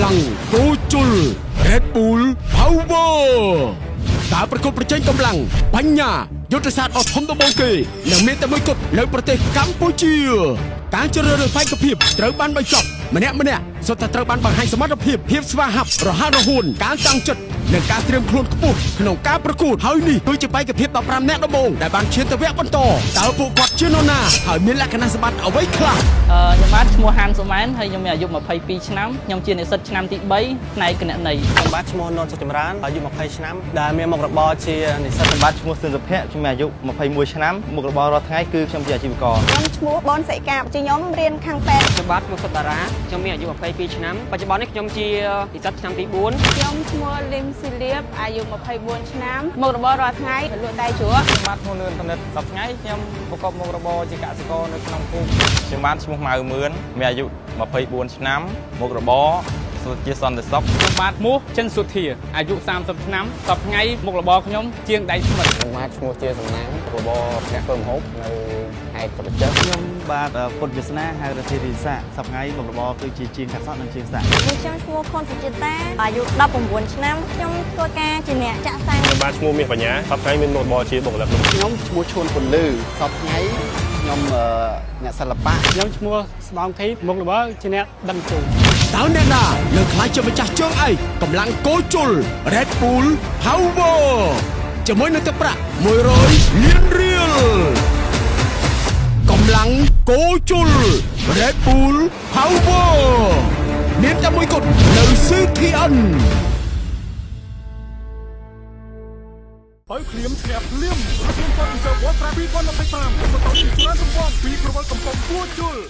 លាំងគោជុល Red Bull Power ការប្រកួតប្រជែងកម្លាំងបញ្ញាយុទ្ធសាស្ត្រដ៏ធំដំបូងគេនឹងមានតែមួយគត់នៅប្រទេសកម្ពុជាការជ្រើសរើសបេក្ខភាពត្រូវបានបញ្ចប់ម្នាក់ម្នាក់សុទ្ធតែត្រូវបានបង្ហាញសមត្ថភាពភាពស្វាហាប់រហ័សរហួនការតាំងចិត្តនិងការត្រៀមខ្លួនខ្ពស់ក្នុងការប្រកួតហើយនេះគឺជាបេក្ខភាព15នាក់ដំបូងដែលបានឈានទៅវគ្គបន្តតើពួកគាត់ជានរណាហើយមានលក្ខណៈសម្បត្តិអ្វីខ្លះ? ខ្ញុំបាទឈ្មោះហានសុម៉ែនហើយខ្ញុំមានអាយុ22ឆ្នាំខ្ញុំជានិស្សិតឆ្នាំទី3ផ្នែកគណនេយ្យ។ ខ្ញុំបាទឈ្មោះននសុចម្រើនអាយុ20ឆ្នាំដែលមានមុខរបរជានិស្សិត។ ខ្ញុំបាទឈ្មោះសឿនសុភ័ក្រខ្ញុំមានអាយុ21ឆ្នាំមុខរបររាល់ថ្ងៃគឺខ្ញុំជាអាជីវករ។ ខ្ញុំឈ្មោះបនសិកាជាខ្ញុំរៀនខាងពេទ្យ។ ខ្ញុំបាទឈ្មោះសុតតារាខ្ញុំមានអាយុ22ឆ្នាំបច្ចុប្បន្ននេះខ្ញុំជានិស្សិតឆ្នាំទី4 ខ្ញុំឈ្មោះលឹមស៊ីលៀបអាយុ24ឆ្នាំមុខរបររាល់ថ្ងៃលក់តែជ្រក់។ ខ្ញុំបាទឈ្មោះលឿនធនិតសប្តាហ៍ថ្ងៃខ្ញុំប្រកបមុខរបរជាកសិករនៅក្នុងភូមិ។ ខ្ញុំបាទឈ្មោះម៉ៅមឿនមានអាយុ24ឆ្នាំមុខរបរជាសន្តិសុខ។ ខ្ញុំបាទឈ្មោះចិនសុធាអាយុ30ឆ្នាំសប្តាហ៍ថ្ងៃមុខរបរខ្ញុំជាងដៃស្មិត។ ខ្ញុំបាទឈ្មោះជាសំណាងរបរអ្នកធ្វើម្ហូបនៅខេត្តក្រចេះ។ ខ្ញុំបាទពុទ្ធវាសនាហៅរទ្ធីរិស័កសប្តាហ៍ថ្ងៃមុខរបរគឺជាជាងកាត់សក់និងជាងសាក់។ នេះខ្ញុំឈ្មោះខុនសុចិតាអាយុ19ឆ្នាំខ្ញុំធ្វើការជាអ្នកចាក់សាំង។ ខ្ញុំបាទឈ្មោះមាសបញ្ញាសប្តាហ៍ថ្ងៃមានមុខរបរជាបុគ្គលិក។ ខ្ញុំឈ្មោះឈួនពន្លឺសប្តាហ៍ថ្ងៃខ្ញុំអ្នកសិល្បៈ។ ខ្ញុំឈ្មោះស្ដងធីមុខរបរជាអ្នកដឹកជញ្ជូន។ តើអ្នកណានឹងក្លាយជាម្ចាស់ជើងឯកកម្លាំងគោជុល Red Bull Power ជាមួយនឹងទឹកប្រាក់100លានរៀលកម្លាំងគោជុល Red Bull Power មានតែមួយគត់នៅ CTN។ បើភ្លាមឈ្នះភ្លាមរថយន្ត Ford Intel 2025បន្តជាច្រើនរង្វាន់ពីប្រវត្តិកំប៉ុងពួរជុល។